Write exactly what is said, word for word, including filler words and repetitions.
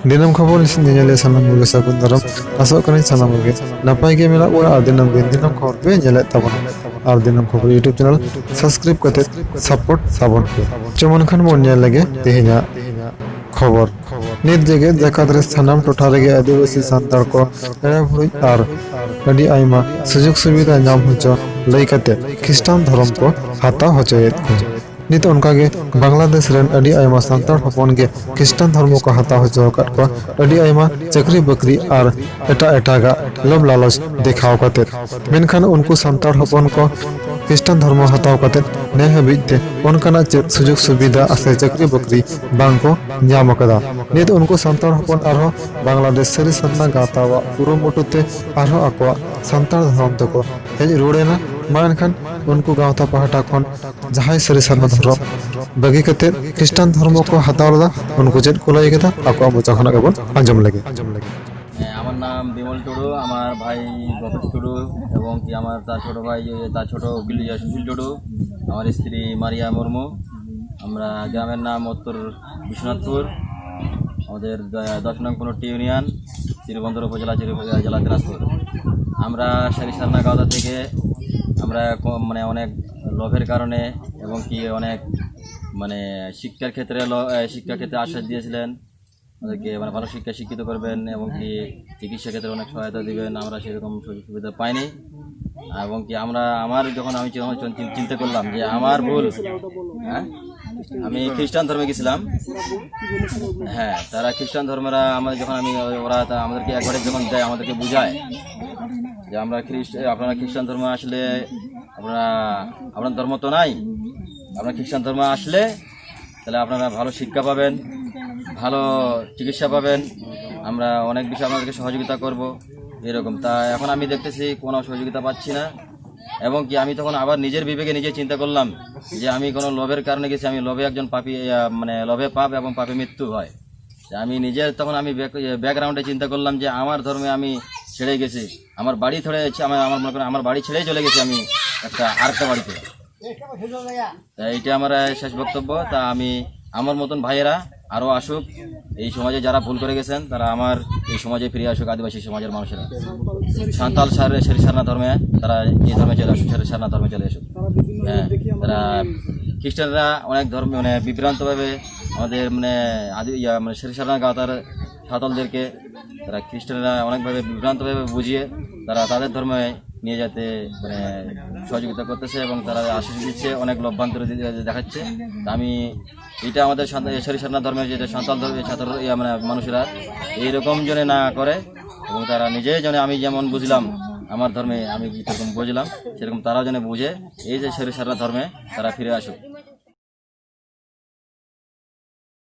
ᱫᱤᱱᱟᱹᱢ ᱠᱷᱚᱵᱚᱨ ᱧᱮᱧᱮᱞᱤᱭᱟᱹ ᱥᱟᱱᱟᱢ ᱠᱚᱜᱮ ᱥᱟᱹᱜᱩᱱ ᱫᱟᱨᱟᱢ᱾ ᱟᱥᱚᱜ ᱠᱟᱹᱱᱟᱹᱧ ᱥᱟᱱᱟᱢ ᱠᱚᱜᱮ ᱱᱟᱯᱟᱭ ᱜᱮ ᱢᱮᱱᱟᱜ ᱵᱚᱱᱟ ᱟᱨ ᱫᱤᱱᱟᱹᱢ ᱫᱤᱱ ᱫᱤᱱᱟᱹᱢ ᱠᱷᱚᱵᱚᱨ ᱯᱮ ᱧᱮᱞᱮᱫ ᱛᱟᱵᱚᱱᱟ᱾ ᱟᱨ ᱫᱤᱱᱟᱹᱢ ᱠᱷᱚᱵᱚᱨ YouTube channel subscribe ᱠᱟᱛᱮ support ᱛᱟᱵᱚᱱ ᱯᱮ᱾ ᱡᱮᱢᱚᱱ ᱠᱷᱟᱱ ᱵᱚᱱ ᱧᱮᱞ ᱞᱮᱜᱮ ᱛᱮᱦᱮᱧᱟᱜ ᱠᱷᱚᱵᱚᱨ᱾ ᱱᱤᱛ ᱡᱮᱜᱮᱛ ᱡᱟᱠᱟᱛ ᱨᱮ ᱥᱟᱱᱟᱢ ᱴᱚᱴᱷᱟ ᱨᱮᱜᱮ ᱟᱹᱫᱤᱵᱟᱹᱥᱤ ᱥᱟᱱᱛᱟᱲ ᱠᱚ ᱮᱲᱮ ᱵᱷᱩᱲᱩᱡ ᱟᱨ ᱟᱹᱰᱤ ᱟᱭᱢᱟ ᱥᱩᱡᱳᱜᱽ ᱥᱩᱵᱤᱫᱷᱟ ᱧᱟᱢ ᱦᱚᱪᱚ ᱞᱟᱹᱭ ᱠᱟᱛᱮ ᱠᱷᱨᱤᱥᱴᱟᱱ ᱫᱷᱚᱨᱚᱢ ᱠᱚ ᱦᱟᱛᱟᱣ ᱦᱚᱪᱚᱭᱮᱫ ᱠᱚᱣᱟ᱾ ᱱᱤᱛ ᱚᱱᱠᱟᱜᱮ ᱵᱟᱝᱞᱟᱫᱮᱥ ᱨᱮᱱ ᱟᱹᱰᱤ ᱟᱭᱢᱟ ᱥᱟᱱᱛᱟᱲ ᱦᱚᱯᱚᱱ ᱜᱮ ᱠᱷᱨᱤᱥᱴᱟᱱ ᱫᱷᱚᱨᱢᱚ ᱠᱚ ᱦᱟᱛᱟᱣ ᱦᱚᱪᱚ ᱟᱠᱟᱫ ᱠᱚᱣᱟ᱾ ᱟᱹᱰᱤ ᱟᱭᱢᱟ ᱪᱟᱹᱠᱨᱤ ᱵᱟᱹᱠᱨᱤ ᱟᱨ ᱮᱴᱟᱜ ᱮᱴᱟᱜᱟᱜ ᱞᱚᱵᱷ ᱞᱟᱞᱚᱪ ᱫᱮᱠᱷᱟᱣ ᱠᱟᱛᱮ᱾ ᱢᱮᱱᱠᱷᱟᱱ ᱩᱱᱠᱩ ᱥᱟᱱᱛᱟᱲ ᱦᱚᱯᱚᱱ ᱠᱚ ᱠᱷᱨᱤᱥᱴᱟᱱ ᱫᱷᱚᱨᱢᱚ ᱦᱟᱛᱟᱣ ᱠᱟᱛᱮ ᱱᱮ ᱦᱟᱹᱵᱤᱡ ᱛᱮ ᱚᱱᱠᱟᱱᱟᱜ ᱪᱮᱫ ᱥᱩᱡᱳᱜᱽ ᱥᱩᱵᱤᱫᱷᱟ ᱥᱮ ᱪᱟᱹᱠᱨᱤ ᱵᱟᱹᱠᱨᱤ ᱵᱟᱝ ᱠᱚ ᱧᱟᱢ ᱟᱠᱟᱫᱟ᱾ ᱱᱤᱛ ᱩᱱᱠᱩ ᱥᱟᱱᱛᱟᱲ ᱦᱚᱯᱚᱱ ᱟᱨᱦᱚᱸ ᱵᱟᱝᱞᱟᱫᱮᱥ ᱥᱟᱹᱨᱤ ᱥᱟᱨᱱᱟ ᱜᱟᱶᱛᱟᱣᱟᱜ ᱠᱩᱨᱩᱢᱩᱴᱩ ᱛᱮ ᱟᱨᱦᱚᱸ ᱟᱠᱚᱣᱟᱜ ᱥᱟᱱᱛᱟᱲ ᱫᱷᱚᱨᱚᱢ ᱛᱮᱠᱚ ᱦᱮᱡ ᱨᱩᱣᱟᱹᱲ ᱮᱱᱟ᱾ ᱢᱟ ᱮᱱᱠᱷᱟᱱ ᱩᱱᱠᱩ ᱜᱟᱶᱛᱟ ᱯᱟᱦᱴᱟ ᱠᱷᱚᱱ ᱡᱟᱦᱟᱸᱭ ᱥᱟᱹᱨᱤ ᱥᱟᱨᱱᱟ ᱫᱷᱚᱨᱚᱢ ᱵᱟᱹᱜᱤ ᱠᱟᱛᱮ ᱠᱷᱨᱤᱥᱴᱟᱱ ᱫᱷᱚᱨᱢᱚ ᱠᱚ ᱦᱟᱛᱟᱣ ᱞᱮᱫᱟ, ᱩᱱᱠᱩ ᱪᱮᱫ ᱠᱚ ᱞᱟᱹᱭ ᱠᱮᱫᱟ, ᱟᱠᱚᱣᱟᱜ ᱢᱚᱪᱟ ᱠᱷᱚᱱᱟᱜ ᱜᱮᱵᱚᱱ ᱟᱸᱡᱚᱢ ᱞᱮᱜᱮ᱾ হ্যাঁ, আমার নাম বিমল টুডু, আমার ভাই গপেশ টুডু এবং কি আমার তার ছোট ভাই, তার ছোট উকিল ইয়া সুশীল টুডু, আমার স্ত্রী মারিয়া মুর্মু। আমরা গ্রামের নাম উত্তর বিশ্বনাথপুর, আমাদের দ- দশ নং পনেরোটি ইউনিয়ন, শ্রীবন্দর উপজেলা, চিরুপজেলা, জেলা দিনাজপুর। আমরা সারি সারনা গাওদা থেকে আমরা ক- মানে অনেক লোভের কারণে এবং কি অনেক মানে শিক্ষার ক্ষেত্রে ল- এ, শিক্ষার ক্ষেত্রে আশ্বাস দিয়েছিলেন আমাদেরকে, মানে ভালো শিক্ষা শিক্ষিত করবেন এবং কি চিকিৎসা ক্ষেত্রে অনেক সহায়তা দিবেন। আমরা সেরকম সুযোগ সুবিধা পাইনি এবং কি আমরা আমার যখন আমি যখন চিন- চিন্তা করলাম যে আমার ভুল, হ্যাঁ, আমি খ্রিস্টান ধর্মে গেছিলাম। হ্যাঁ, তারা খ্রিস্টান ধর্মরা আমাদের যখন আমি ওরা তা আমাদেরকে একবারে যখন দেয়, আমাদেরকে বুঝায় যে আমরা খ্রিস্ট আপনারা খ্রিস্টান ধর্ম আসলে আপনারা আপনার ধর্ম তো নাই, আপনারা খ্রিস্টান ধর্ম আসলে তাহলে আপনারা ভালো শিক্ষা পাবেন, ভালো চিকিৎসা পাবেন, আমরা অনেক বিষয়ে আপনাদেরকে সহযোগিতা করব, এরকম। তা এখন আমি দেখতেছি কোনো সহযোগিতা পাচ্ছি না এবং কি আমি তখন আবার নিজের বিবেকে নিজে চিন্তা করলাম যে আমি কোনো লোভের কারণে গেছি, আমি লোভে একজন পাপী, আহ, মানে লোভে পাপ এবং পাপে মৃত্যু হয়। তা আমি নিজে তখন আমি ব্যাকগ্রাউন্ডে চিন্তা করলাম যে আমার ধর্মে আমি ছেড়ে গেছি, আমার বাড়ি ছেড়ে আমার আমার মনে করেন আমার বাড়ি ছেড়েই চলে গেছি আমি একটা আরেকটা বাড়িতে। তা এইটা আমার আহ, শেষ বক্তব্য। তা আমি আমার মতন ভাইয়েরা আরও আসুক। এই সমাজে যারা ভুল করে গেছেন, তারা আমার এই সমাজে ফিরে আসুক, আদিবাসী সমাজের মানুষেরা। সাঁওতাল সার-, সেরি সারনা ধর্মে তারা এই ধর্মে চলে আসুক, সেরি সারনা ধর্মে চলে আসুক। হ্যাঁ, তারা খ্রিস্টানরা অনেক ধর্মে, মানে, বিভ্রান্তভাবে আমাদের, মানে, আদি-, ইয়া, মানে, সেরি সারনা গাঁওতার সাঁওতালদেরকে তারা খ্রিস্টানরা অনেকভাবে বিভ্রান্তভাবে বুঝিয়ে তারা তাদের ধর্মে নিয়ে যেতে, মানে, সহযোগিতা করতেছে এবং তারা আশ্বাস দিচ্ছে, অনেক লভ্যান্তর দি-, দেখাচ্ছে। তা আমি এটা আমাদের সাঁওতাল, সেরি সারনা ধর্মে যেটা সাঁওতাল ধর্মে ছাত্র, ইয়া, মানে, মানুষেরা এইরকম যেন না করে এবং তারা নিজে যেন, আমি যেমন বুঝলাম, আমার ধর্মে আমি যেরকম বুঝলাম, সেরকম তারাও যেন বুঝে এই যে সেরি সারনা ধর্মে তারা ফিরে আসুক।